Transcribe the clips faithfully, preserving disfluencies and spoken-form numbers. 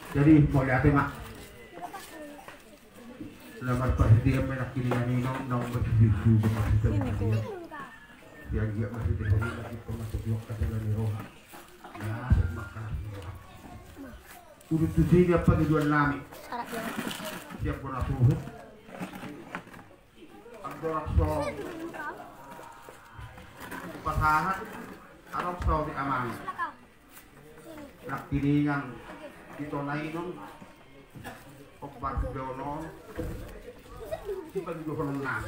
Jadi, mauliate ma. Na marparhitean ma nangkiningan i, naung marhitehite, marhitehite. Sian dia marhitehite, lagi pamatuk waktu jalan ni roha. Nah, makan roha. Udut tusi dia apa tujuan nami? Siap bona suhut. Andorang so pasahat, adong so di amang. Nangkiningan di tona inon, ombar donon, si panggohonon nang.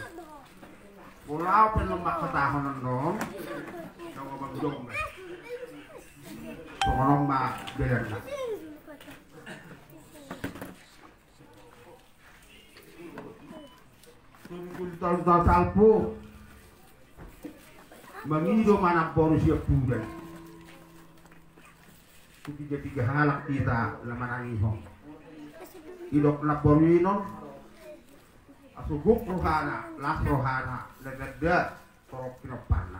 Bola open lombak katahonon non, yang ngomong dong. Songon on ma belanna. Tunggul taon taon salpu. Mangido ma namboru sian pudan. Tu tiga-tiga halak hita na manangihon. Didok namboru inon. Suguk rohana, las rohana, na ganda torop pinomparna.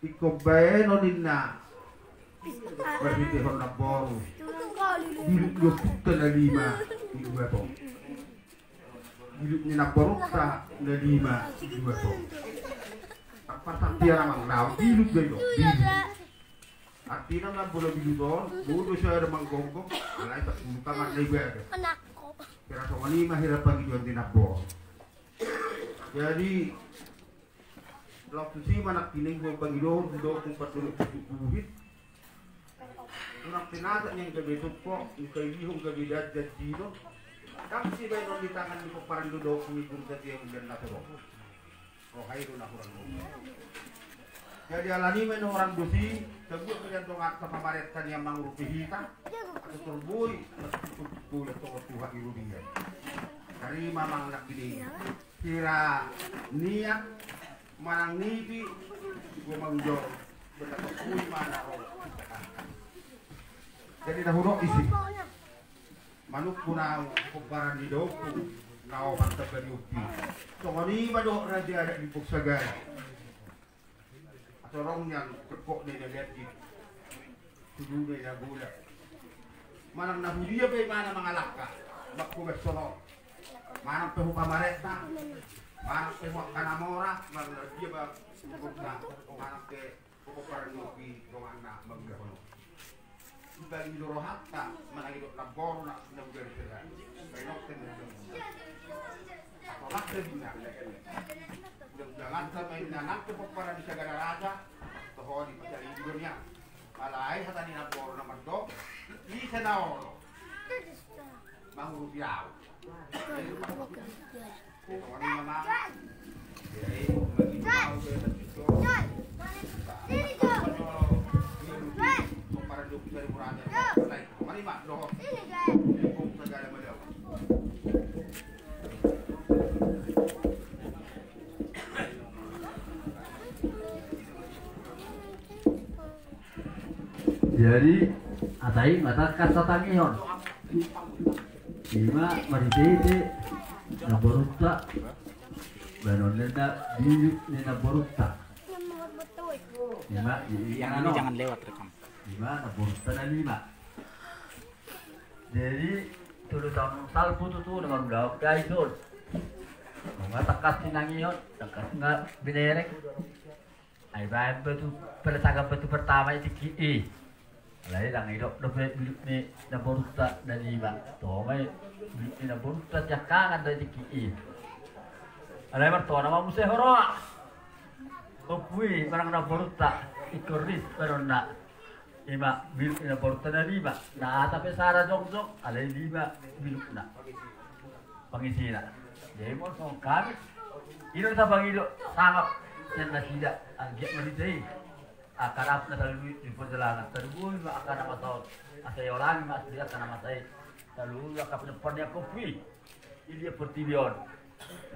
Ingkon baenon ninna marhitehon namboru bilut ni ompunta na lima i dua tong. Bilut ni namborunta na lima i dua tong. Tampar tampia namang nau bilut do i do, bilut. Artina na bola bilut on, bodo sada manggonggong, alai tak buka marna ibadah. Kira songon i ma hira pangidoan ni namboru. Jadi, laos tusi ma nangkining hupangidohon, hudok umpat dulu buhit. Unang pinasak nian gabe tungkok, ni paidihon gabe dan janjinon. Dang sibaenon di tangan ni pomparan do dok ni guru satia ulian na torop. Roha i do na hurang do. Jadi alani ma na hurang do si, sabuat ma nian donganta pamarenta nian mangurupi hita. Asa torboi, asa torboi, asa torboi, asa torboi. Tarima ma nangkining. Hira niat manang nipi, gua manjor. Benar, torboi ma na ro. Jadi na hudok isi. Manungkun au pomparan ni daompung na opat tamba ni umpi. Songon i ma dohot raja adat ni Limbong Sagala. Asa adong nian tungkokna i na liat i, tuluna i na golap. Manang na hudia pe imana mangalangka, bangku bes sonon. Manang pe hupamarenta, manang pe huangka na mora, manang na dia ba, manang pe Pokok parngopi donganna mangulahon on. Ibagi do rohanta manang idok namboru na mangulahon on. Bainonta na mangulahon on. Atau nang pe bina. Mudah-mudahan sampai na nang pe pomparan ni sagala raja. Toho di pasal i do nian. Alai hata ni namboru na mandok. Ise na olo mangurupi au. Jadi, hata i ma tangkas hatangihon. Ima marhite-hite namborunta, baenon ninna bilut ni namborunta. Ima, i-, i-, jangan lewat rekam. Ima namborunta na lima. Jadi, tolu taon salpu tutu na marulaon pe aison. Nunga tangkas tinangihon, tangkas na binereng. Ai baen batu, peletakan batu pertama i tingki i. Alai ndang idok dope bilut ni namborunta na lima. Toho ma i bilut ni namborunta siangkangan do i tingki i. Alai martona ma muse huroha. Ompu i manang namborunta, ingkon ris baenonna. Ima bilut ni namborunta na lima. Na asa pe sada jongjong, alai lima bilutna. Pangisina. Jadi molo songon hami, i do na tapangido sangap sian nasida anggiat marhite i. Angka na salpu na salpu di perjalanan, tarlumobi ma angka na masa on. Asa iolangi ma sude angka na masa i. Tarlumobi angka pinompar ni angka ompu i. Di portibi on.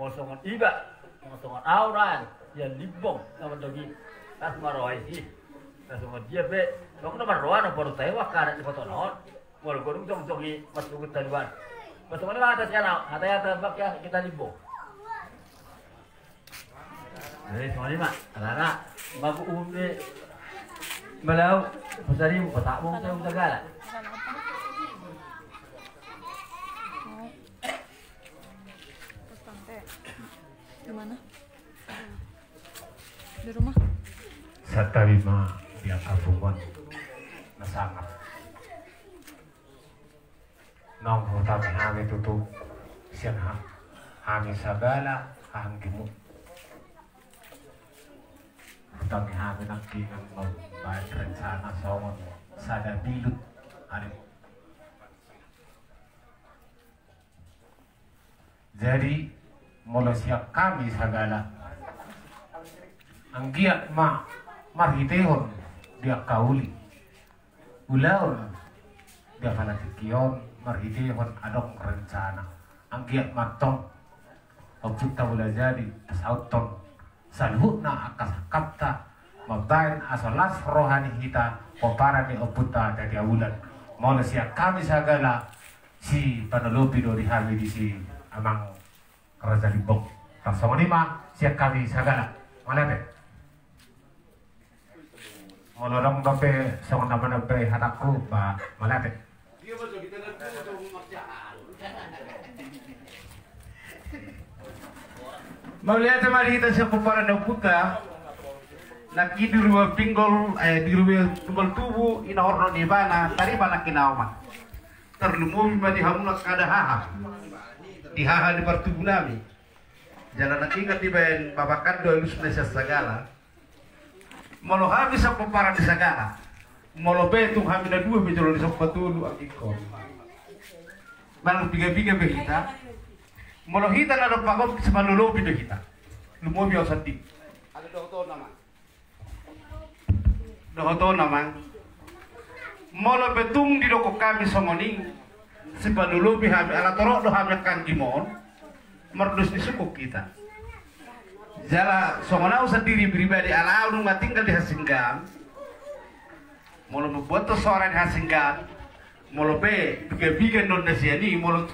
Molo songon iba, molo songon au na, sian Limbong na mandok i. Las ma roha i si. Las songon dia pe, songon na marroha na baru tahe angka na di foto na on. Molo godung jongjong i masugut haluan. Molo songon i ma hata sian au, hata i hata bak ya kita Limbong. Jadi songon i ma, alana magu umum ni Malau, pasaribu, patak mong saya udah galak. Terus tante, di mana? Di rumah. Santabi ma di angka punguan na sangap. Naung hutangi hami tutu sian ha-, hami sagala hahaanggimu. Hutangi hami nangkining mambaen rencana songon sada bilut alim. Jadi, molo sian hami sagala, anggiat ma marhitehon di angka uli, ulaon di apala tingki on marhitehon adong rencana, anggiat ma antong Ompunta Mulajadi pasauthon saluhutna angka sangkapta mambaen asa las roha ni hita pomparan ni Ompunta Tatea Ulan. Molo sian hami sagala, sipanolopi do di hami disi, amang Raja Limbong. Tarsongon i ma sian hami sagala. Mauliate. Molo adong dope songon na manambai hatangku, ba mauliate. Mauliate ma di hita sian pomparan ni ompunta. Nangkin di rua pinggol, eh, di rua pinggol tubu, inahorhon ibana, tarima nangkin ahu ma. Tarlumobi ma di hamuna sada haha. Di haha ni partubu nami. Jala nangkin dibaen babakan do alusna sian sagala. Molo hami sian pomparan ni sagala, molo pe tung hami na dua pe jolo ni somba tolu anggingkon. Manang piga-piga pe hita. Molo hita na dompak on, simalolopi do hita. Lumobi ahu sandiri. Dohoton amang. Molo pe tung didok hami songon i, simalolopi hami, ala torop do hami angka anggim on. Mardos ni sungkun hita. Jala songon ahu sandiri pribadi, ala ahu nunga tinggal di Hasinggan. Molo mambuat tu sora di Hasinggan, molo pe piga-piga non na sian i, molo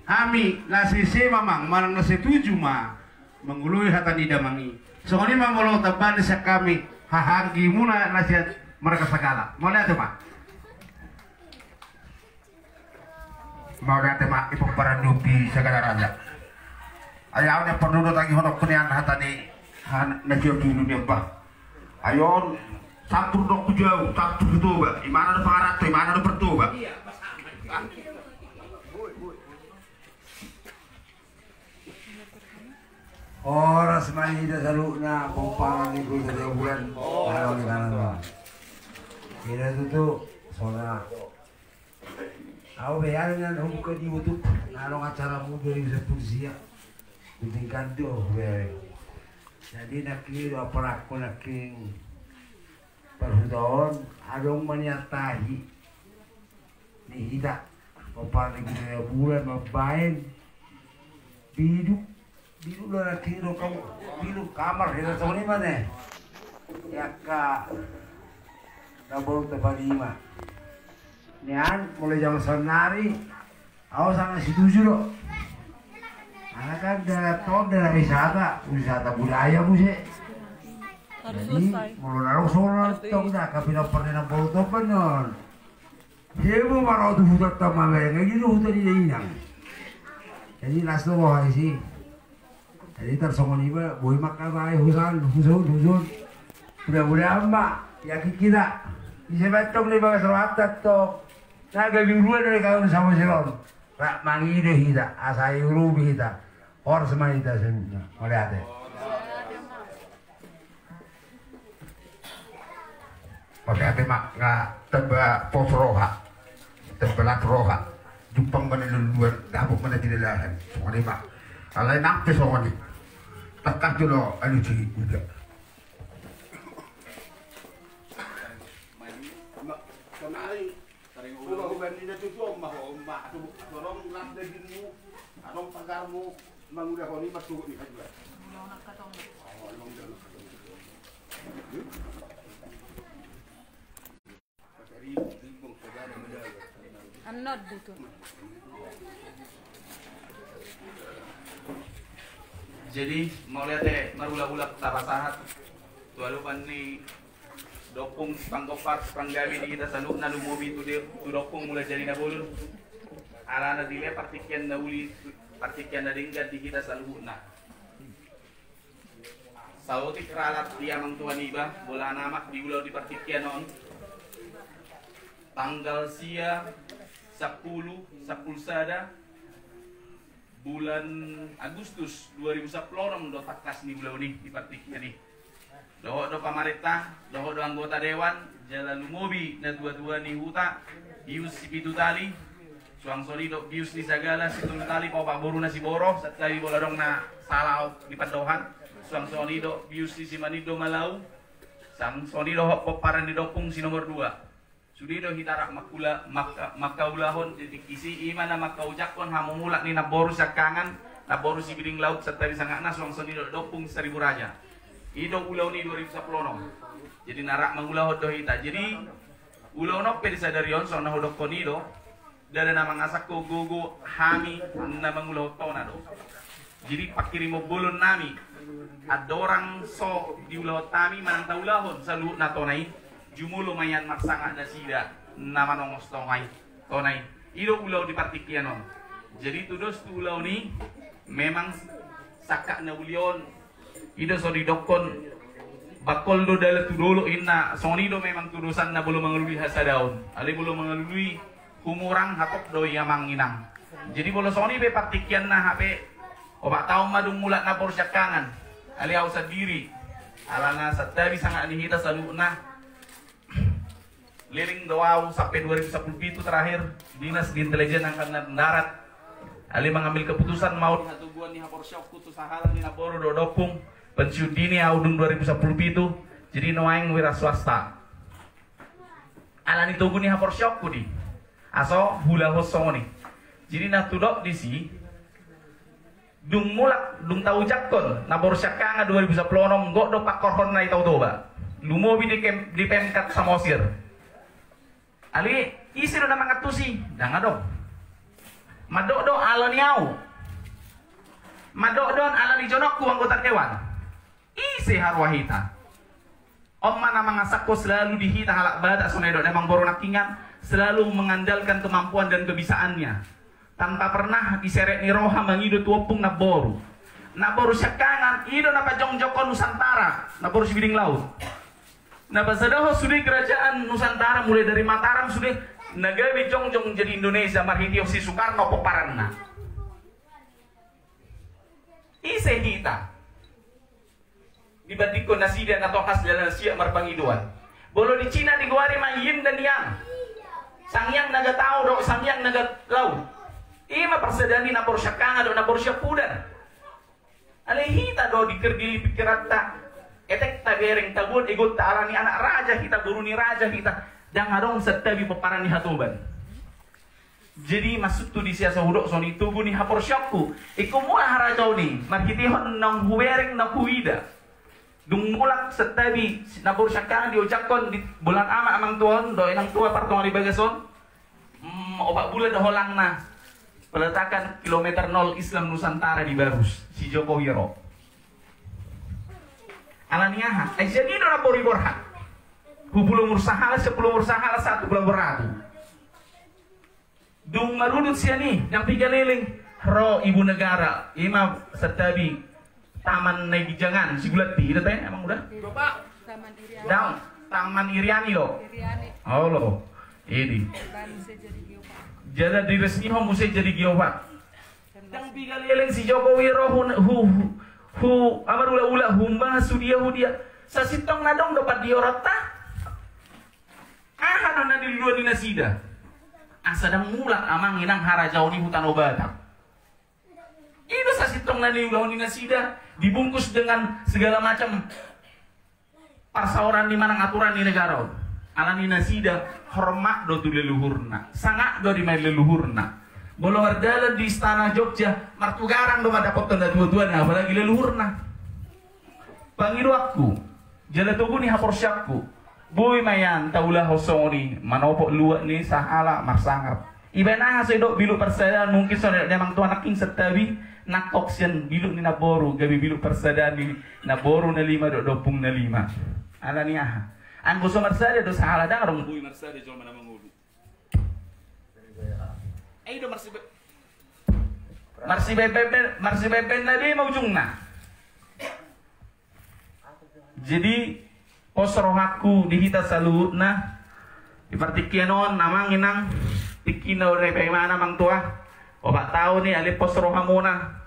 hami na sese ma amang, manang na setuju ma mangoloi hata ni damang i. Songon i ma molo tambaan sian hami, haha anggimuna na sian marga Sagala. Mauliate ma. Mauliate ma, i pomparan ni ompu i Sagala Raja. Ai ahu na porlu do tangihononku nian hata ni, ha, na sian julu ni ompu. Ai on, sampur do hujau, sampur tu Toba. Imana do pangaranto, imana do partoba. Horas ma di hita saluhutna, pomparan ni Guru Satia Bulan. Horas. Halo, di kanan. Ida tutu, saudara. Ahu be ada nian hubuka di YouTube, na adong acaramu dua ribu sampulu sia. Penting kan tu, be. Jadi nangkin do apalak nangkin parhuta on, adong ma nian tahi ni hita. Pomparan ni Guru Satia Bulan mambaen biduk. Biduk do nangkin do kam, biduk kamar, hita songon i ma ne. Angka na boru tapanima. Nian, mulai zaman saonari, ahu sangat setuju do. Karena kan daerah ton, daerah wisata, wisata budaya muse. Jadi, molo na ro sono tong da, angka pinompar ni na boru tong pe non. Dia mau marau tu hutan tama mereng, jadi tu hutan ini inang. Jadi las tu bawah isi. Jadi tarsongon i ma, boi mangkatai husan, husun, husun. Mudah-mudahan ma, yakin hita. Bisa baen tong di bagas rohanta tong. Na gabe uruan dari kawan sama silon. Rak mangido hita, asa iurupi hita. Horas ma hita saluhutna. Mauliate. Mauliate ma, nga tamba pos roha, tamba las roha. Jumpang ma na luluan, dapot ma na tinalahan. Songon i ma. Alai nang pe songon i. Tangkas jolo alusi uda. Sonai. Uba-uba ni na tutu on ma ho, on ma, atu, atu adong las dagingmu, adong pagarmu, mangulahon i ma suhut ni haduan. Annon do tu. Jadi, mauliate marula-ula tapasahat tu alupan ni Doppung panggompar panggabe di hita saluhutna lumobi tu de-, tu doppung mula jadi na bolon. Alana dilehon partingkian na uli, partingkian na denggan di hita saluhutna. Saotik ralat di amang tua niba, bola na amak di ulaon di partingkian on. Tanggal sia sampulu, sampulu sada, bulan Agustus dua ribu sampulu onom do tangkas ni ulaon i di partingkian i. Dohot do pamarenta, dohot do anggota dewan, jala lumobi na tua-tua ni huta, bius si pitu tali, suang songon i do bius ni sagala si tolu tali, paopat boru na si Boro, santabi bola adong na salah di pandohan, suang songon i do bius ni si Manindo Malau, suang songon i dohot pomparan ni doppung si nomor dua. Sude do hita rap mangkula-, mangka-, mangkaulahon di tingki si, i ma na mangkaujakkon hamumulak ni namboru siangkangan, namboru Sibiring Laut, santabi sangkapna, suang songon i do doppung Saribu Raja. I do ulaon i dua ribu sampulu onom. Jadi na rap mangulahon do hita. Jadi ulaon on pe di sadari on, songon na hudokkon i do, ndada na mangasahon gogo hami na mangulahon tona do. Jadi pangkirimon bolon nami, andorang so diulahon nami manang taulahon saluhutna tona i, jumolo ma ian marsangap nasida na manongos tona i, tona i. I do ulaon di partingkian on. Jadi tudos tu ulaon i memang sangkap na uli on. I do so didokkon, bangkol do dalan tu dolok inna, songon i do memang tudosanna molo mangalului hasadaon. Alai molo mangalului humurang, hatop do i amang inang. Jadi molo songon i pe partingkianna hape, opat taon ma dung mulak na porsangkangan. Alai au sandiri, alana santabi sangap ni hita saluhutna. Leleng do au sampe dua ribu sampulu pitu terakhir, dinas di intelijen angkatan darat. Alai mangambil keputusan mau di hatubuan ni haporseaonku tu sahala ni namboru dohot ompung, pensiun dini au dung dua ribu sampulu pitu. Jadi nuaeng wira swasta. Alani togu ni haporseaonku di, asa huulahon songon i. Jadi na tudok disi, dung mulak, dung taujangkon na porsangkangan dua ribu sampulu onom, gok do pangkorhonna i Tao Toba. Lumobi di kem-, di Pemkat Samosir. Alai ise do na mangantusi? Ndang adong. Mandok do alani au. Mandok do alani jonokku anggota dewan. Ise haroa hita? On ma na mangasahon selalu di hita halak Batak, songon na nidok ni amangboru nangkiningan, selalu mengandalkan kemampuan dan kebisaannya. Tanpa pernah diseret ni roha mangido tu ompung namboru. Namboru siangkangan, i do na pajongjongkon Nusantara, namboru Sibiding Laut. Na pasadahon sude kerajaan Nusantara mulai dari Mataram sude, na gabe jongjong jadi Indonesia marhitehon si Soekarno pomparanna. Ise hita dibandingkon nasida na tongkas jala na siap marpangidoan? Molo di Cina digoari ma Yin dan Yang, Sangiang Naga Tao dohot Sangiang Naga Laut. I ma parsadaan ni namboru siangkangan dohot namboru siampudan. Alai hita do dikerdili pikiranta, etek tabereng tabuat egonta, alani anak raja hita, boru ni raja hita, ndang adong santabi pomparan ni hatoban. Jadi maksudhu disi asa hudok songon i, togu ni haporseaonku, ingkon mulak harajaon i marhitehon naung hubereng, naung huida. Dung mulak santabi namboru siangkangan diojangkon di bolon ama, amang tua on dohot inang tua partonga di bagas on, mm, opat bulan do holangna peletakan kilometer nol Islam Nusantara di Barus, si Jokowi ro. Alani aha? Ai sian i do namboru i borhat. Hu Pulau Mursahala, sia Pulau Mursahala sahat tu Pulau Batu. Dung marudut sian i, ndang piga leleng, ro ibu negara, i ma santabi Taman Nai Gijangan, Sigulanti, i do te, amang uda? Taman Iriani. Ndang, Taman Iriani do. Iriani. Olo, i do. Baru saya jadi geopark. Jala diresmihon muse jadi geopark. Ndang piga leleng si Jokowi ro hu, hu, hu, amar ula-ula, humbahas tu dia, tu dia. Sasintongna adong do pandioranta. Aha do na niluluan ni nasida? Asa ndang mulak amang inang harajaon i tu Tano Batak. I do sasintongna niulahon ni nasida, dibungkus dengan segala macam parsaoran ni manang aturan ni negara on. Alani nasida hormat do tu leluhurna, sangap do dibaen leluhurna. Molo mardalan di istana Jogja, martugarang do mandapothon natuatuana, apalagi leluhurna. Pangidoanku, jala togu ni haporseaonku, boi ma ian taulahon songon i, manopot luat ni sahala marsangap. Ibaen aha so didok biluk parsadaan, mungkin songon na nidok ni amang tua nangkin santabi, nangkok sian biluk ni namboru gabe biluk parsadaan ni namboru na lima dohot ompung na lima. Alani aha? Anggo so marsada do sahala, ndang adong boi marsada jolma na mangolu. Ai do marsibe-, marsibaen-baen, marsibaen-baen na be ma ujungna. Jadi pos rohangku di hita saluhutna. Di partingkian on amang inang, tingki na ro di paimana amang tua, opat taon i, alai pos rohamuna.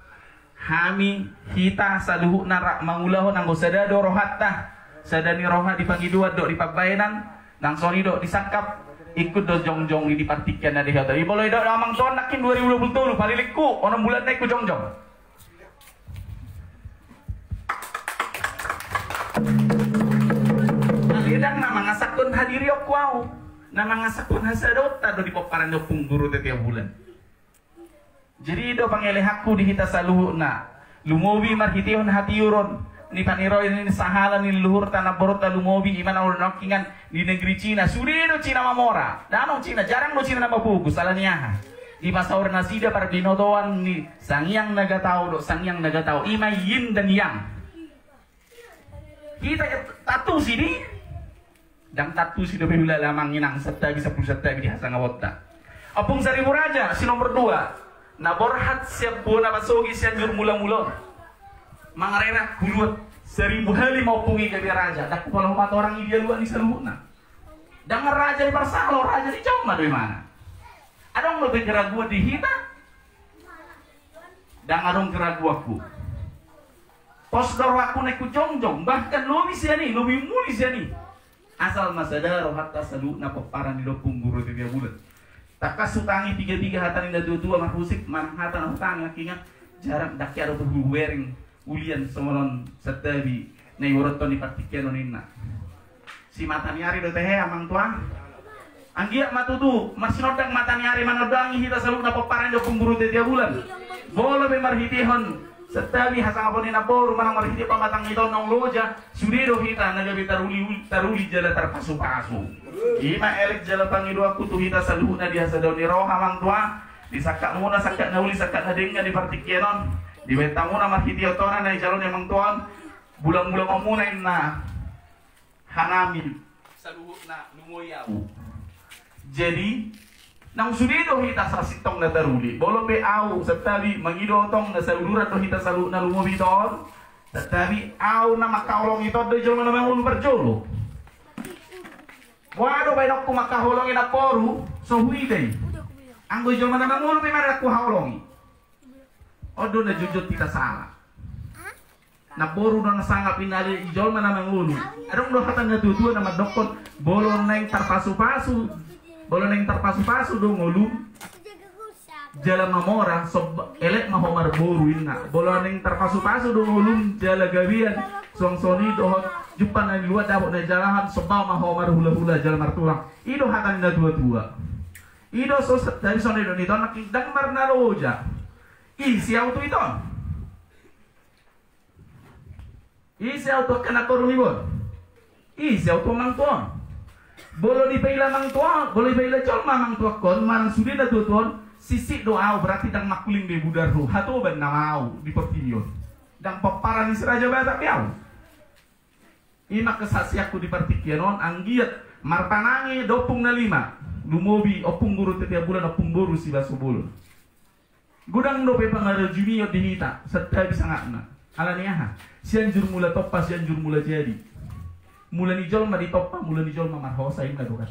Hami, hita saluhutna rap mangulahon, anggo sada do rohanta, sada ni roha di pangidoan dohot di pambaenan, nang songon i dohot di sangkap, ingkon do jongjong i di partingkian na di hata. Molo didok amang tua nangkin dua ribu dua puluh tolu, palilingku onom bulan nai ingkon jongjong. Alai ndang na mangasahon hadirionku au, na mangasahon hasadaonta do di pomparan ni ompung guru tetiap bulan. Jadi i do pangelehanku di hita saluhutna. Lumobi marhitehon hatiuron ni pangidoan ni sahala ni leluhurta namborunta, lumobi i ma na ro nangkiningan di negeri Cina. Sude do Cina mamora. Ndang adong Cina, jarang do Cina na mabogus. Alani aha? Dipasaor nasida parbinotoan ni Sangiang Nagatau dohot Sangiang Nagatau, i ma Yin dan Yang. Hita tantusi di, ndang tantusi dope hulala amang inang, santabi sampulu santabi di hasangapon ta. Ompung Saribu Raja si nomor dua, na borhat sian bona pasogi Sianjur Mulamula on. Mangarena huluan saribu hali ma ompung i gabe raja, ndang hupala hupatorang i di aluat ni saluhutna. Ndang raja ni parsahalo, raja ni jolma do imana. Adong dope keraguan di hita? Ndang adong keraguanku. Pos do rohangku naeng hujongjong, bahkan lobi sian i, lobi muli sian i. Asal ma sada rohanta saluhutna pomparan ni Ompung Boru Ate Tiabulan. Tangkas hutangi piga-piga hata ni natuatua marhusip, manang hata na hutangi nangkiningan, jarang, ndang hea dope hubereng ulian songon on santabi na ibotohon di partingkian on ninna. Simata ni ari do tehe amang tua. Anggiat ma tutu marsinondang mata ni ari manondangi hita saluhutna pomparan ni Ompung Boru Ate Tiabulan. Molo pe marhitehon santabi hasangapon ni namboru manang marhite pamatang ni taon naung loja, sude do hita na gabe taruli, taruli jala tarpasupasu. I ma elek jala pangidoanku tu hita saluhutna di hasadaon ni roha amang tua, di sangkapmuna sangkap na uli sangkap na denggan di partingkian on, dibahen hamuna marhitehon tona na nijalo ni amang tua on, bulang-bulangonmuna inna. Hanami saluhutna lumobi au. Jadi naung sude do hita sasintongna taruli. Molo pe au santabi mangido tong na sauduran do hita saluhutna lumobi ito on, santabi au na mangkaholongi ito on do i jolma na mangolu parjolo. Boha do baenonku mangkaholongi namboru, so huida i. Anggo i jolma na mangolu pe ma ndang huhaholongi. On do na jotjot hita sala. Namboru do na sangap inna, ale i jolma na mangolu. Adong do hata ni natuatua na mandokkon, molo naeng tarpasupasu, molo naeng tarpasupasu do ngolum jala mamora, sob-, elek ma ho marboru inna. Molo naeng tarpasupasu do ngolum jala gabean, suang songon i dohot jumpang na niluat dapot na nijalahan, somba ma ho marhulahula jala martulang. I do hata ni natuatua. I do so, jadi songon i do nito on nangkin, ndang marnaloja. Ise au tu ito on? Ise au tu angka na koru ni bon? Ise au tu amang tua on? Molo dipaila amang tua on, molo dipaila jolma amang tua on manang sude natuatua on, sisik do au, berarti ndang mangkuling be budarhu, hatoban nama au di portibi on. Ndang pomparan ni si Raja Batak be au. I ma kesaksianku di partingkian on, anggiat marpanangi do ompung na lima, lumobi Ompung Boru Ate Tiabulan, Ompung Boru Sibaso Bolon. Godang dope pangarajumi on di hita santabi sangapna. Ala ni aha? Sianjur mula tompa, Sianjur mula jadi. Mula ni jolma ditompa, mula ni jolma marhosa, inna do kan.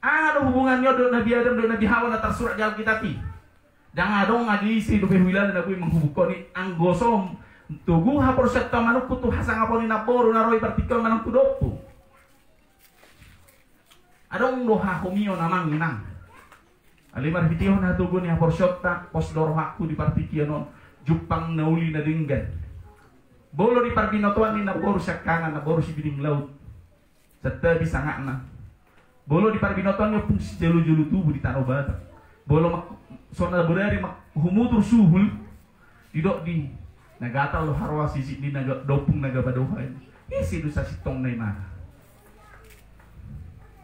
Aha do hubunganna on dohot Nabi Adam dohot Nabi Hawa na tarsurat di Alkitab i? Ndang adong, adi ise dope huilala na boi manghubungkon i, anggo so togu haporseaonta manungkun tu hasangapon ni namboru na ro di partingkian on manang tu dompu. Adong do hahomion amang inang. Alai marhitehon hatogu ni haporseaonta, pos do rohangku di partingkian on, jumpang na uli na denggan. Molo di parbinotoan ni namboru siangkangan, namboru Sibining Laut, santabi sangapna. Molo di parbinotoan ni Ompung Sijolojolo Tubu di Tano Batak, molo mak-, so na bodari mak-, humutur suhul, didok di na gatal do haroa sisik ni naga-, do ompung na gabe doha i. Ise do sasintongna imana?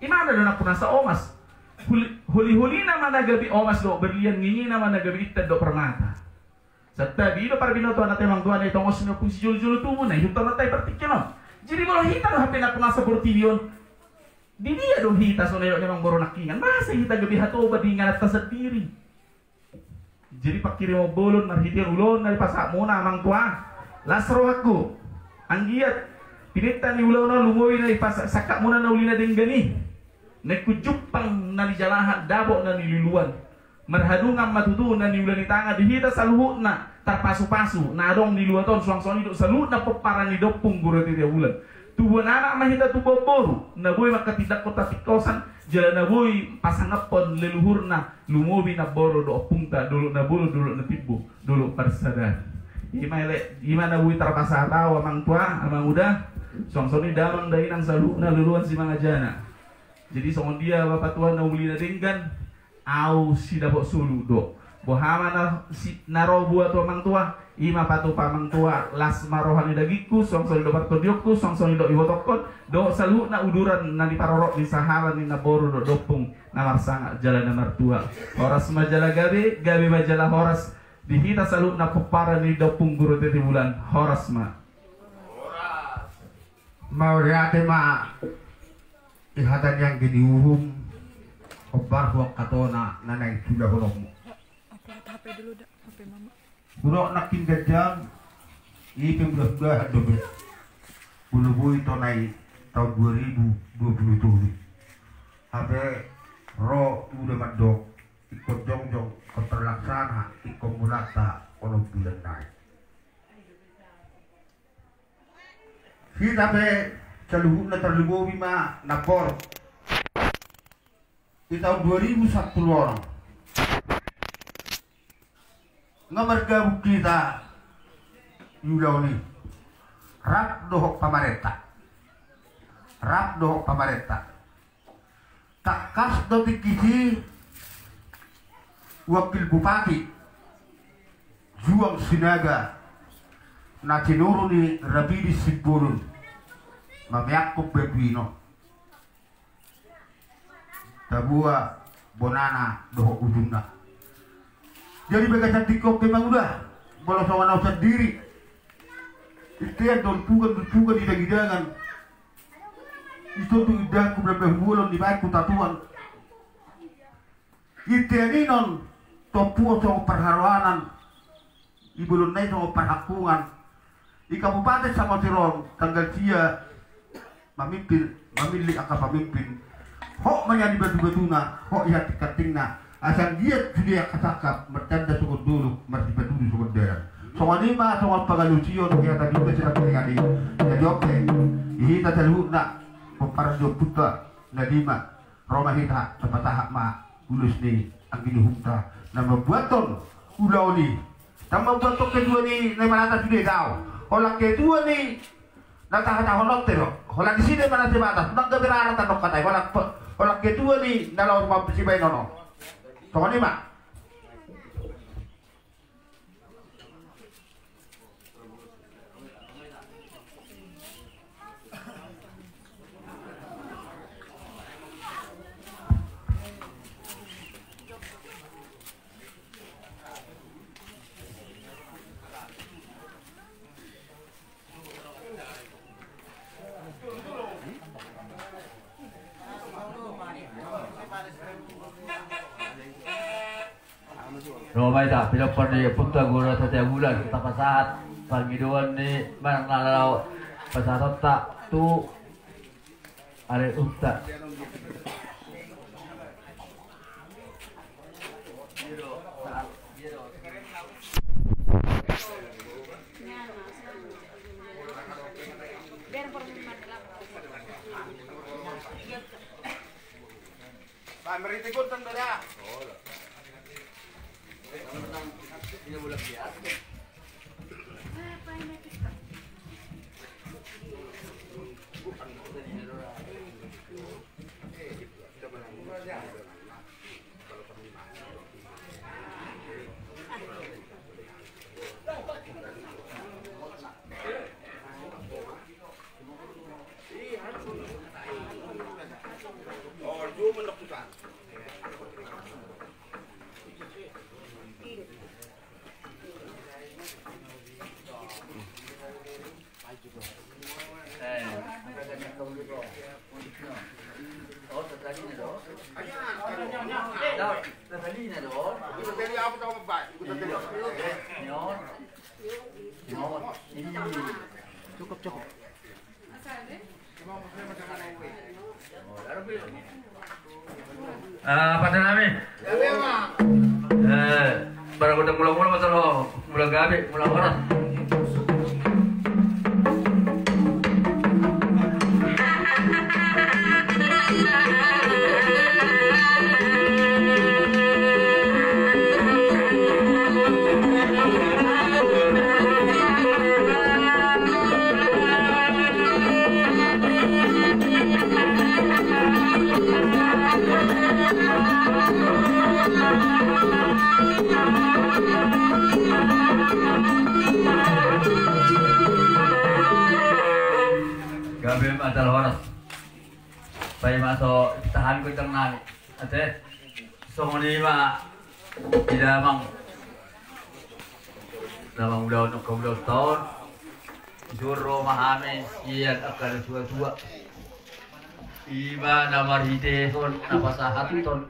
Imana do nampunasa omas. Huli-, holi-holina ma na gabe omas dohot berlian, ngingina ma na gabe intan dohot permata. Santabi, i do parbinotoan ate amang tua na ditongos ni Ompung Sijolojolo Tubu na ihuthononta di partingkian on. Jadi molo hita do hape nampunasa portibi on, di dia do hita songon na nidok ni amang boru nangkiningan? Masa hita gabe hatoban di ingananta sandiri? Jadi pangkirimon bolon marhitehon ulaon na dipasahatmuna amang tua, las rohangku. Anggiat pinangido ni ulaon on, lumobi na dipas-, sangkapmuna na uli na denggan i, naeng jumpang na nijalahan, dapot na niluluan. Marhadungan ma tutu na niula ni tangan di hita saluhutna, tarpasupasu na adong di luat on, suang songon i dohot saluhutna pomparan ni Ompung Boru Ate Tiabulan. Tubuan anak ma hita, tubuan boru, na boi manghatindanghon hatingkosan jala na boi pasangaphon leluhurna, lumobi namboru dohot ompungta, dolok na bolon, dolok na timbo, dolok parsadaan. I ma elek, i ma na boi tarpasahat au amang tua, amang uda, suang songon i damang dainang saluhutna loloan simangajana. Jadi songon dia bapa tua na uli na denggan, au sidapot solu do. Boha ma na si-, na ro buat tu amang tua, I ma patupa amang tua, las ma roha ni dagingku, songon i do partondionku, songon i do ibotokkon, dohot saluhutna uduran na diparorot ni sahala ni namboru dohot ompung na marsangap jala na martua. Horas ma jala gabe, gabe ma jala horas, di hita saluhutna pomparan ni dohot ompung Guru Teti Bulan, horas ma. Mauliate ma di hata ni anggi ni uhum, hombar tu angka tona na naeng diulahononmu. Upload H P dulu dah, H P mama. Hudok nangkin ganjang, i pe mudah-mudahan dope. Molo boi tona i taon dua ribu dua puluh tolu. Hape ro uda mandok, ingkon jongjong, ingkon terlaksana, ingkon mulanta onom bulan nai. Hita pe saluhutna tarlumobi ma na por. Di taon dua ribu sampulu onom nga margabung hita di ulaon i. Rap dohot pamarenta. Rap dohot pamarenta. Tangkas do tingki i wakil bupati Juang Sinaga na tinuru ni Rapidis Simbolon mameakkon batu i non. Taboa bonana dohot ujungna. Jadi bagasan tingki on pe manguda, molo songon au sandiri, istian do tugan, tugan di dagidangan. Ison tu indahanku, belambahumolon dibaen hutatuan. Istian i non tompu songon parharoanan, di bolon nai songon parhangkungan. Di Kabupaten Samosir on tanggal sia mamimpin, mamillit angka pamimpin. Hot ma nian di batu-batuna, hot i hatting-hattingna. Asa anggiat sude angka sangkap martanda songon dolok, marsipadudu songon dalan. Songon i ma songon pangalusion di hata ni ulos sian angka ringan i. Jadi on pe, di hita saluhutna pomparan ni ompunta na lima, ro ma hita tapasahat ma ulos ni anggi ni uhumta na mambuathon ulaon i. Ndang mambuathon ketua ni na manata sude, daong. Holan ketua ni na tahatahononta do. Holan disi do i ma na sebatas, ndang gabe rara tandok hata i. Holan pe, holan ketua ni na laho mamboan sibaenon on. Songon i ma. Ro ma hita, pinompar ni ompunta Guru Satia Bulan, tapasahat pangidoan ni manang na laho pasahatonta tu ari umta. Cukup, cukup. Ah, pande nami. Eh, barang godang mula-mula masalah mula gabe, mula horas. Gabe ma jala horas. Paima so ditahan gondang nami. Ate. Songon i ma di damang. Damang ulaon, angka ulaonta on. Dison ro ma hami sian angka na tuatua. Ima na marhitehon na pasahathon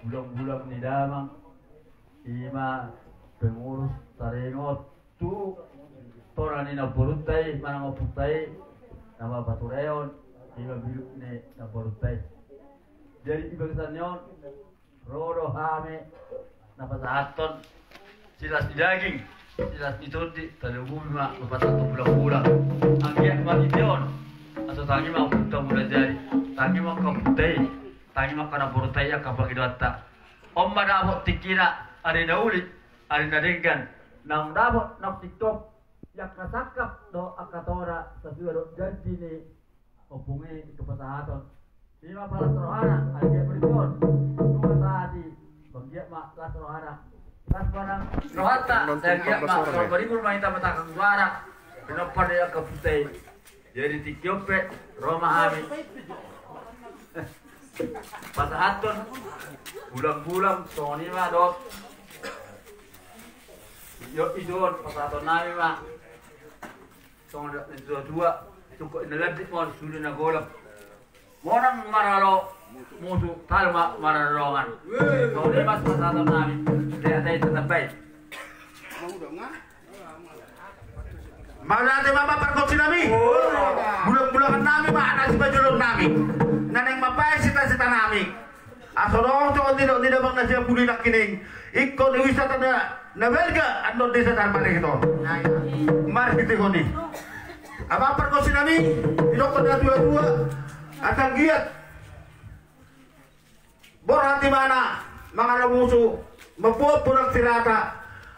bulangbulang ni damang. Ima pengurus taringot tu tona ni namborunta i manang ompunta i, na mamatureon ima biluk ni namborunta i. Jadi di bagasan ni on ro do hami na pasahathon silas ni daging, silas ni tondi, tarlumobi ma pasahathon bulangbulang. Anggiat marhite on asa tangi ma ompunta Mulajadi, tangi ma angka ompunta i, tangi ma angka namborunta i, angka pangidoanta. On ma dapot tingkina, ari na uli, ari na denggan, naung dapot naung singkop, i angka sangkap dohot angka tona, sasua dohot janji ni ompung i tu pasahaton. Ima palas rohana, anggiat marhite on, nunga sahat i, anggiat ma las rohana. Las ma nang rohanta, sai anggiat ma, maribur ma hita manangkang juara, pinompar ni angka ompunta i. Jadi tingki on pe ro ma hami pasahathon bulangbulang, songon i ma dohot. Yo, i do on pasahaton nami ma. Songon i do, dua, tungkot na lantik ma on, sude na golap. Monang maralo musu, talu ma maralo dongan. Songon i ma pasahaton nami. Ate, ate, tetap baik. Mauliate ma, amang pargonsi nami. Bulangbulangan nami ma, anak sipajolong nami. Na naeng mambahen sitasita nami. Asa dohot songon nidok ni damang na sian Bulu i nangkining. Ingkon wisata na, na balga annon desa Tarbarengit on. Marhitehon i, amang pargonsi nami, didokkon na tuatua, asa anggiat borhat imana, mangalo musu, mamboan bonang sirata,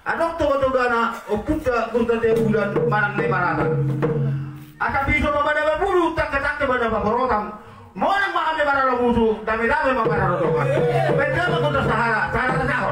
adong togatogana ompunta Guru Tatea Bulan manang Nai Marata. Asa piso ma bada bulu, tangketangke bada paborotan, monang ma hami maralo musu, damedame ma maralo dongan. Bahen damang gondang sahara, sahara sahara.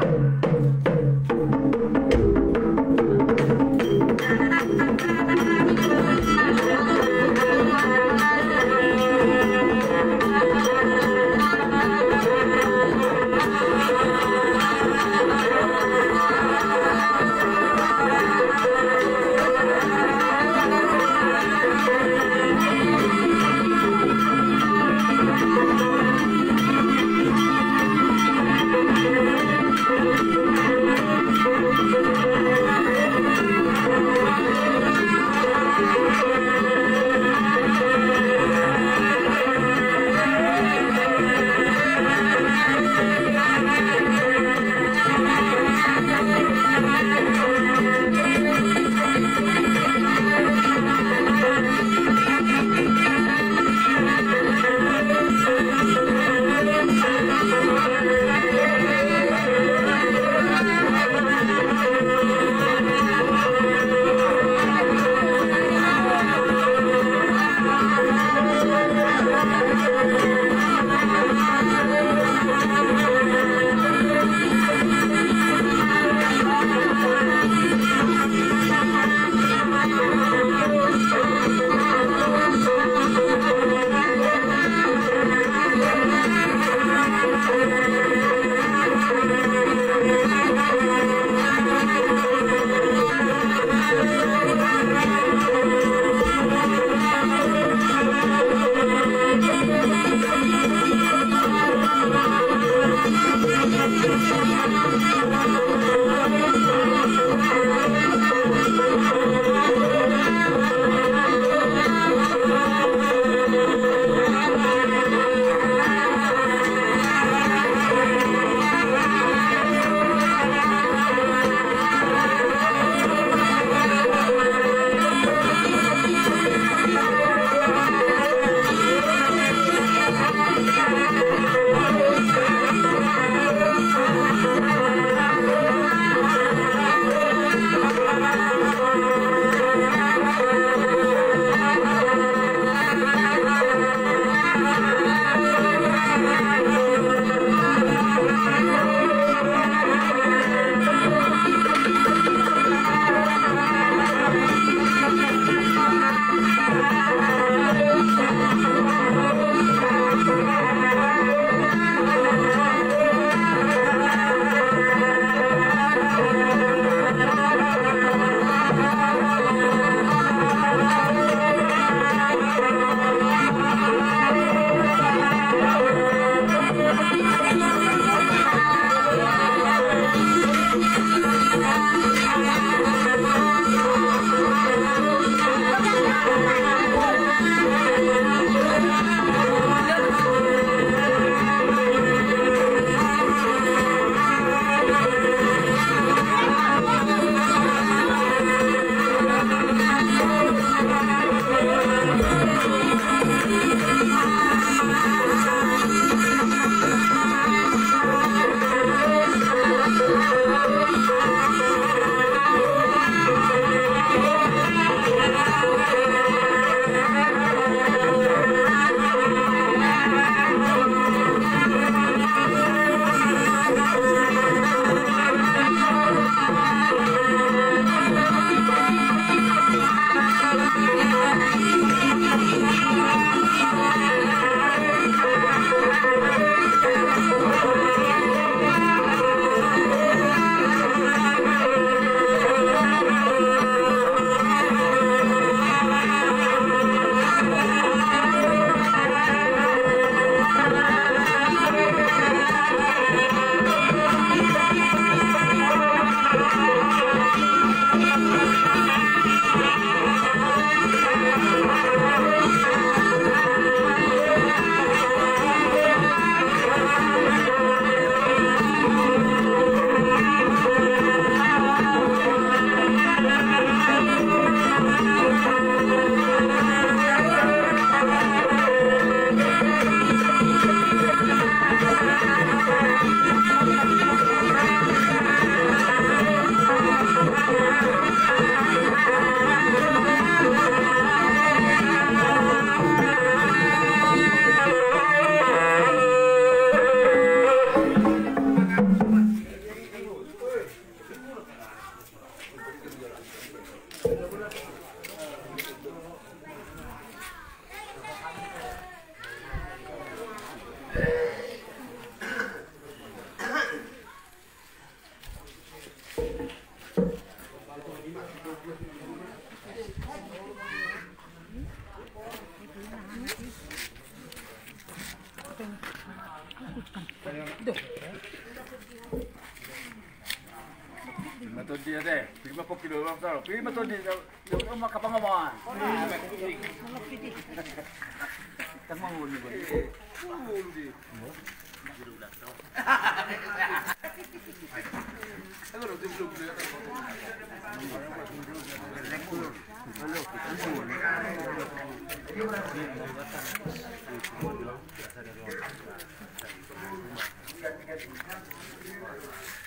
Prima tondi ate, prima pokki do, prima tondi.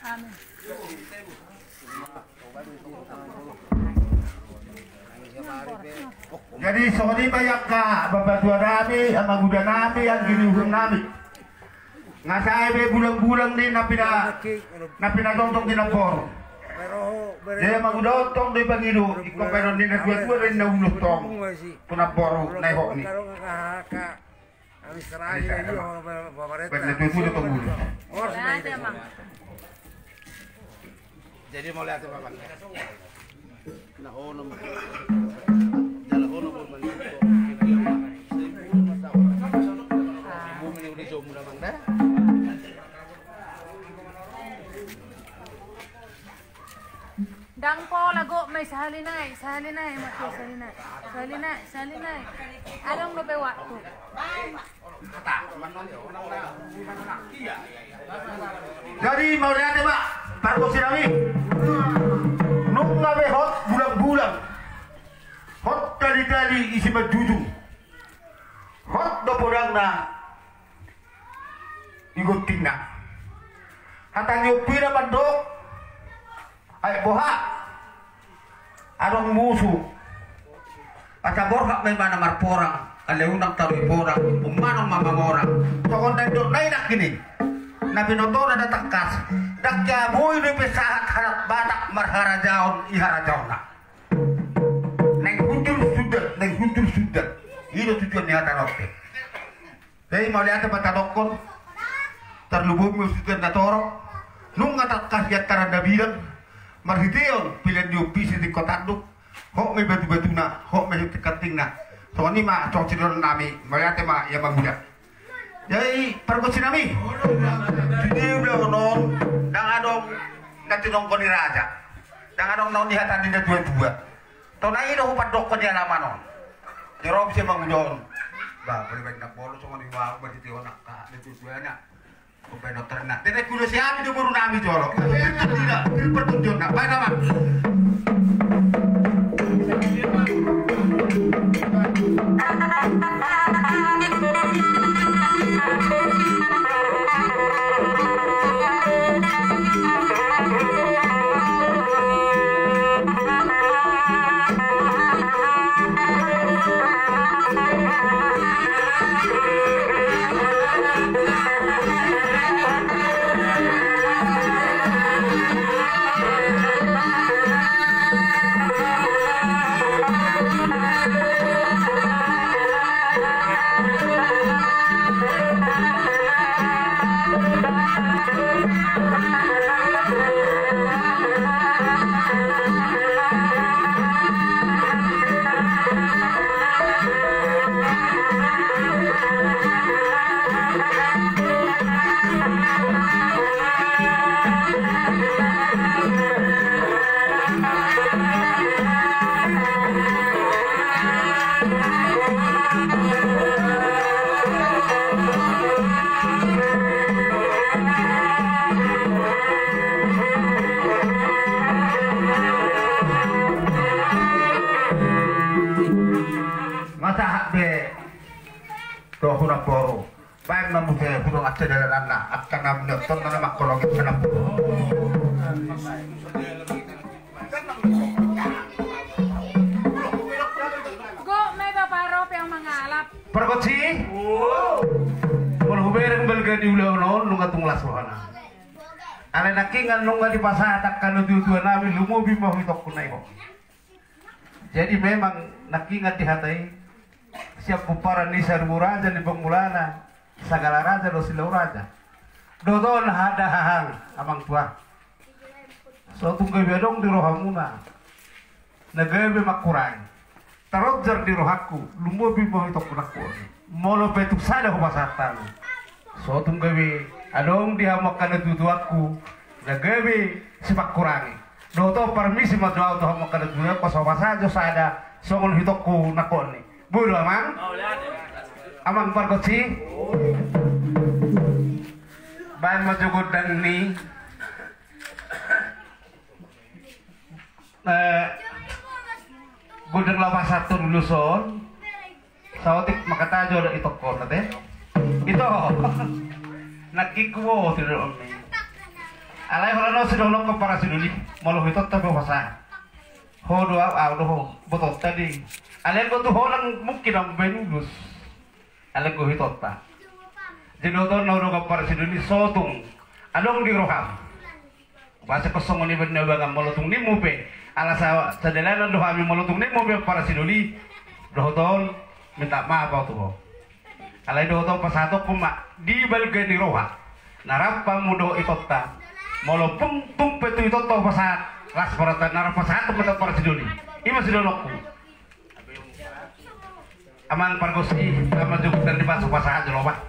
Amin. Jadi songon i ma i angka bapatuanami, amangudannami, anggi ni uhurnami. Nga sae be bulang-bulang ni na pina, na pinatongtong di namboru. Jadi amangudana tong do i pangido, ingkon baenon ni na tua-tua do i na ulos tong tu namboru na ihot ni. Jadi mauliate ma. Ndang pola, gok ma i, sahali nai, sahali nai, mate, sahali nai, sahali nai, sahali nai. Adong dope waktu. Jadi mauliate ma, pargonsinami. Nunga be hot bulang-bulang, hot tali-tali i simanjujung, hot do podangna i gontingna. Hata ni ompina mandok, ai boha, adong musu. Asa borhat ma imana marporang, alai unang tarui porang, umbahen ma mangorang. Songon na nidok nai nangkin i, na binotona da tangkas, ndang hea boi dope sahat halak Batak marharajaon i harajaonna. Naeng hundul sundat, naeng hundul sundat. I do tujuan ni hata on pe. Jadi mauliate ma tadokkon, tarlumobi ma sude na torop, nunga tangkas i antaran na bidang, marhiteon pelean ni ompis di kota tanduk, hot ma i batu-batuna, hot ma i kantingna. Songon i ma songon sidohononnami, mauliate ma i amangudana. Jadi pargonsinami, sude ulaon on, ndang adong na tinongko ni raja, ndang adong naung dihata ni na tua-tua. Tona i do hupandokkon di alaman on. Jero bisa mangujon. Ba, bali baen na bolo songon i, ba, bali tio na ka, na tujuana. Umbahen otorna. Tete kulo siapi do boru nami jolo. Pirpir tondina, pirpir tondina. Baen nama. Nga sahat be tu huna boru. Baen ma muse hudok asa dalananna, angka na niontonna na mangkolongi huna boru. Gok ma i bapa ro pe mangalap. Pargonsi? Molo hubereng balga ni ulaon on, nunga tung las rohana. Alai nangkin nunga dipasahat angka na tua-tua nami, lumobi ma hutongkon na i ho. Jadi memang nangkiningan di hata i, sian pomparan ni Sarubo Raja Limbong Mulana, sagala raja do silau raja. Dohot on hata hahang amang tua. So tung gabe adong di rohamuna na gabe mangkurangi. Taromjar di rohangku, lumobi ma hitongku nangkok ni. Molo pe tung sada hupasahat hami. So tung gabe adong di hamu angka natuatuangku na gabe sipangkurangi. Dohot on parmisi ma jo au tu hamu angka natuatuangku, asa hupasahat jo sada songon hitongku nangkok ni. Boi do amang? Amang pargonsi. Baen ma jo gondang ni. Eh, gondang laho pasahathon ulos on. Saotik mangkatai jo adat hitongkon ate. Ito. Nangkin huboto do on ni. Alai holan on sidohonon parasi doli. Molo hitonta pe hupasahat. Ho do au, au do ho. Botonta do i. Alai anggo tu ho ndang mungkin au mambaen ulos. Alai anggo hitonta. Jadi dohot on na hudok parasi doli, so tung adong di roham. Boasa pe songon i baen na bagan, molo tung nimmu pe, ala sa-, sadalanan do hami, molo tung nimmu pe parasi doli, dohot on minta maaf au tu ho. Alai dohot on pasahatonku ma di balga ni roha na rap hamu dohot itonta. Molo pung tung pe tu itonta hupasahat, las parata na rap pasahathon ma tu parasi doli. I ma sidohononku. Amang pargonsi, amang jukut dan dipasu pasahat jolo bah.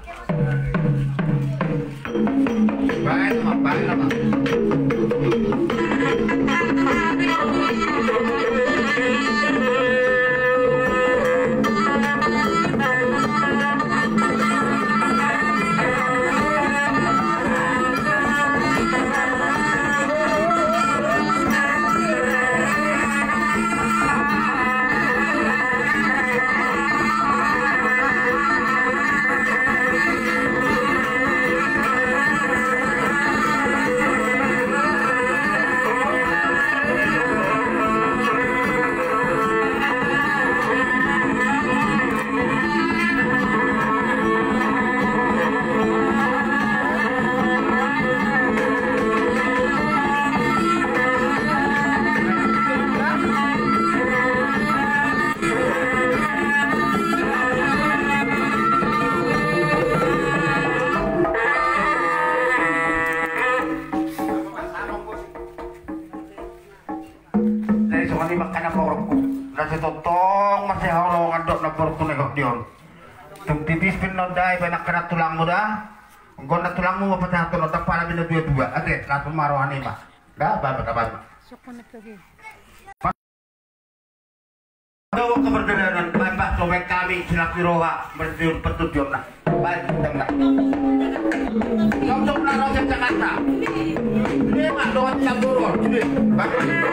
Baen amang, baen amang. Jadi songon i ma angka namborungku, na sai tongtong marsihaholongan dohot namborungku na hot di on. Tung tipis pe non da, baen angka nantulangmu da. Anggo nantulangmu ma pasahathon on, tampala bina dua-dua. Ate, langsung ma roha ni ma. Da, baen ma, baen ma. Bawa ke perjalanan, baik, Pak, sobek kami, silaki roha, bersiun petut jomna. Baik, kita, Pak. Cocok na roja Jakarta. Ini, Pak, doang campur, ini. Baik.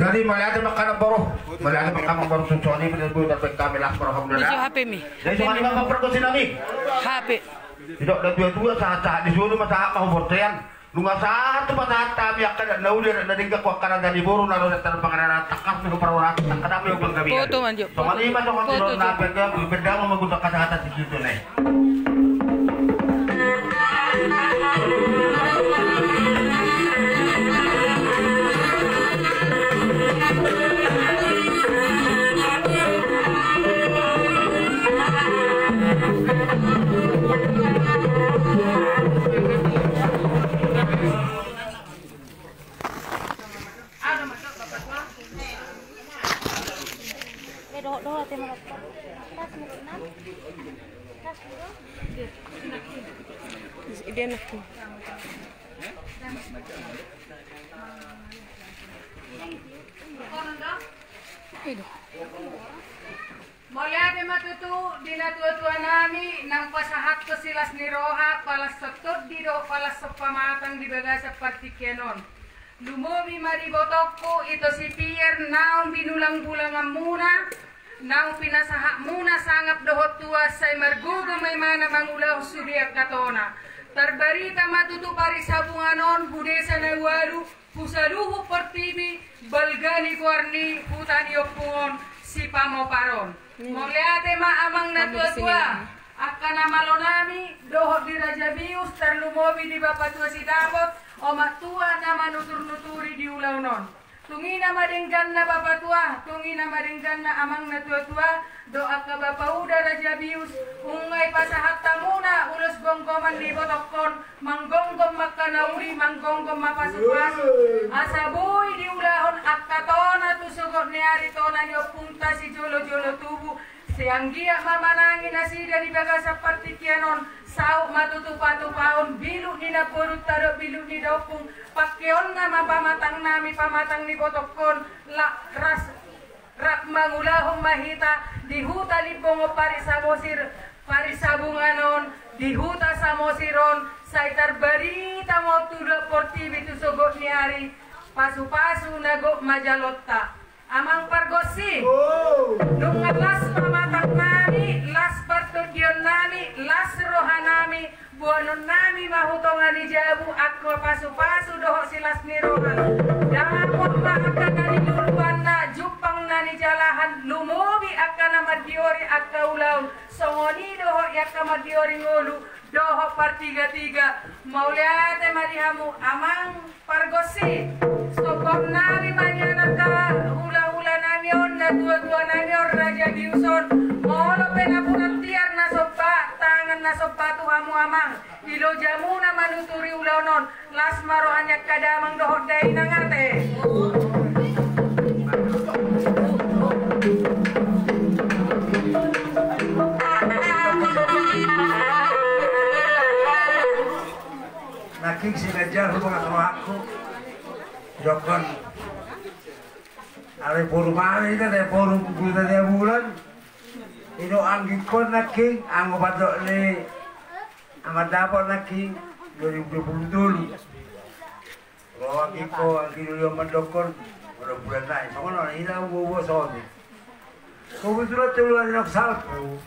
Jadi mauliate ma angka na boru. Mauliate ma angka na boru, songon i ma di boi tarbaen hami las ma roham da. Di jo H P mi. Jadi songon i ma pargonsi nami. H P. Didok na tua-tua sahat-sahat di solu ma sahat ma hubontean. Nunga sahat tu pasahat hami angka na uli, na denggan, tu angka na jadi boru na ro, na tarbaen hami na tangkas ma huparorot angka na hami hubang gabe. Foto ma jo. Songon i ma songon i. Foto ma jo. Songon i ma songon i. Songon i ma songon i. Mauliate ma tutu di natua-tua nami naung pasahathon silas ni roha, palas ni tondi dohot palas ni pamatang di bagasan partingkian on. Lumobi ma di ibotongku Ito Sipier naung binulang-bulanganmuna, naung pinasahatmuna sangap dohot tuas, sai margogo ma ibana mangulahon sude angka tona. Tarbarita ma tutu parsabungan on hu desa na ualu, hu saluhut portibi, balga ni goar ni huta ni ompung on, Sipamoparon. Mauliate ma amang natua-tua, angka na malo nami dohot di Raja Bius, tarlumobi di Bapatua Sitapot, omak tua na manutur-nuturi di ulaon on. Tung i na ma dengganna bapatua, tung i na ma dengganna amang natua-tua, dohot angka bapauda Raja Bius, nunga dipasahat hamuna ulos gomgoman ni ibotongkon, manggomgom ma angka na uli, manggomgom ma pasu-pasu, asa boi diulahon angka tona tu sogot ni ari, tona ni ompunta sijolo-jolo tubu, sai anggiat ma manangi nasida di bagasan partingkian on, saut ma tu tupa-tupaon, bilut ni namborunta dohot bilut ni daompung, pangkeonna ma pamatang nami, pamatang ni ibotongkon, la ras rap mangulahon ma hita di huta Limbong on pari Samosir, parsabungan on di huta Samosir on, sai tarbarita ma on tu luat portibi tu sogot ni ari, pasu-pasu na gok manjalonta. Amang pargonsi, nunga las pamatang nami, las partondion nami, las roha nami, boanon nami ma hu tonga ni jabu angka pasu-pasu dohot silas ni roha. Dapot ma angka na niluluanna, jumpang na nijalahan, lumobi angka na mandiori angka ulaon, songon i dohot i angka mandiori ngolu dohot partiga-tiga. Mauliate ma di hamu amang pargonsi. Songgop nami ma nian angka hula-hula nami on, natua-tua nami on, Raja Bius on. Molo pe napuran tiar na somba, tangan na somba tu hamu amang, ilojamuna manuturi ulaon on. Las ma roha ni angka damang dohot dainang ate. Nangkin siganjar hu bagas rohangku. Didok on, ale boru mari ta, ale boru bulan ta, dia bulan. Didok anggingkon nangkin, anggo pandok ni amang Dapot nangkin, dua ribu dua puluh tolu. Ro anggingkon, anggingkon mandokkon, ro bulan nai, songon on, ina ubo-ubo soni. Kebetulan tolu ari nang salpu,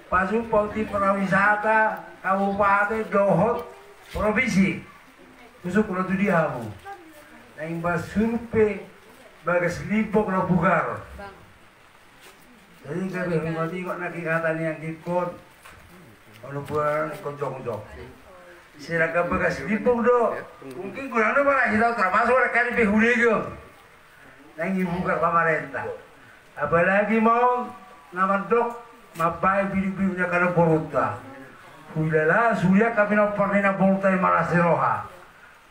pasupasu di pariwisata kabupaten dohot provinsi. Husungkun ma tu dia hamu. Naeng ba survei Bagas Limbong na bugar. Jadi gabe humatingkot nangkin hata ni anggingkon. Ono bulan ingkon jongjong. Sedangkan Bagas Limbong do. Mungkin kurang do pala hita termasuk rekan B H D G. Naeng dibugar pamarenta. Apalagi ma on na mandok mambaen biduk-biduk ni angka namborunta. Huilala sude angka pinompar ni namborunta i, malas ni roha.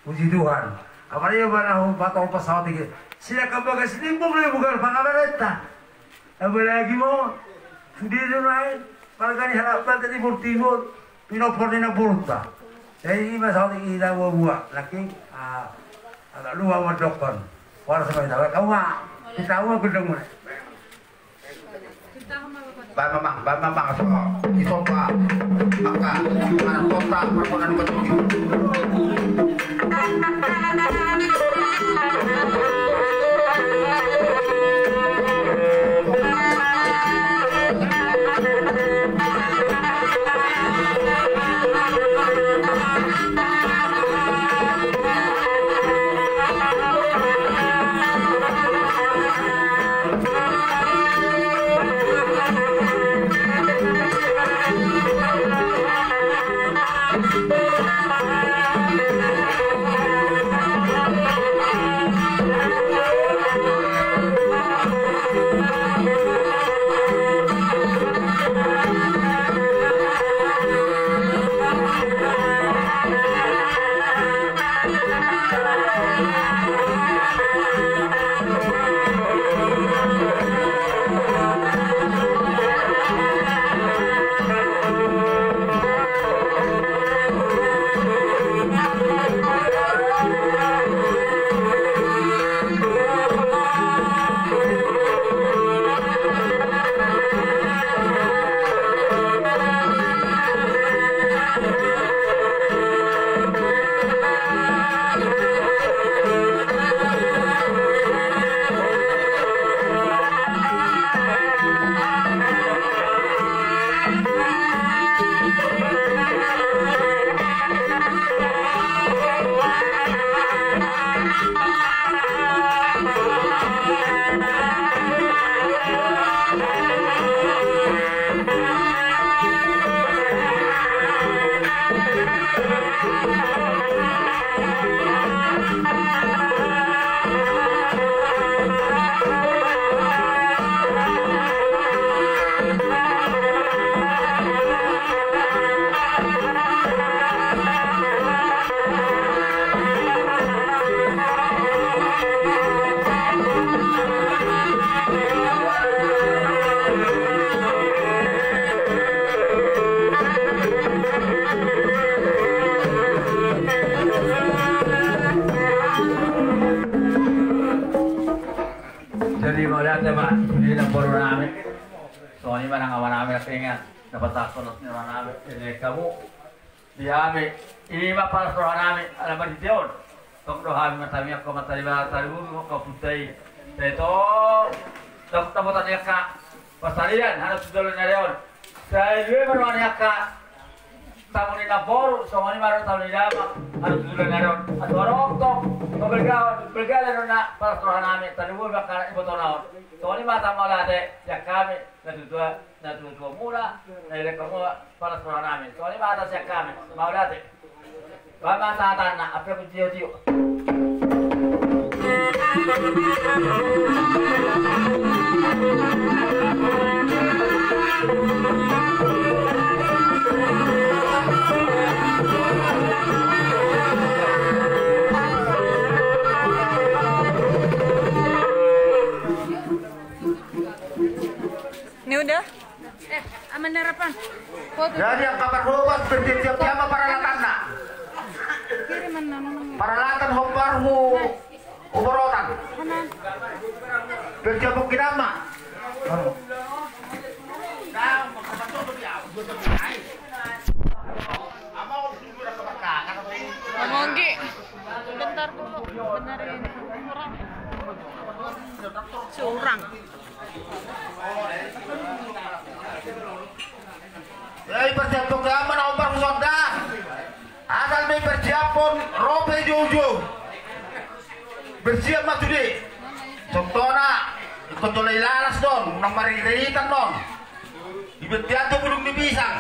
Puji Tuhan. Apalagi ba na hupatorop saotik i. Sedangkan Bagas Limbong do dibugar pamarenta. Apalagi ma on sude do naeng marga ni halak Batak Timur, Timur, pinompar ni namborunta. Jadi i ma saotik i na buat-buat. Nangkin, ah, agak luar mandokkon. Waras ma hita, baen hamu ma. Hita hamu ma gondang muna. Baen ma amang, baen ma amang, so. Isomba. Maka, manang kota, marpangan kota. Jadi mauliate ma di namboru nami. Songon i ma nang amanami, na pengen dapat takon ni rohanami, ini kamu. Di hami, i ma palas rohanami, ala marhite on. Tong do hami martamiang, martariba, taribu, ho kaputa i. Sai tong, tong taboto ni angka parsarian, hana tu jolo ni ari on. Sai dua ma roha ni angka tamu ni namboru, songon i ma roha tamu ni damang, hana tu jolo ni ari on. Asa adong tong pabelgaon, belgalan on na palas rohanami, taribu ma angka ibotona on. Songon i ma hata mauliate, sian hami, na tuatua, na tuatua muna, na ilek muna, palas rohanami. Songon i ma hata sian hami, mauliate. Baen ma hata hatanna, ampe ku tio tio. Ini udah? Eh, aman harapan. Foto. Jadi angka parhobar, bersiap-siap ma paralatanna. Kiriman nama. Paralatan hombar hu oborotan. Kanan. Bersiap mungkin ama. Mangonggi. Bentar dulu. Benerin. Kurang. Seorang. Jadi persiapon ke ama na hombar hu sonda. Asal ma i persiapon rope joujou. Bersiap ma sude. Contohna, ingkon tolai lalas do on, unang mariritan do on. Di bentian tu bulung ni pisang.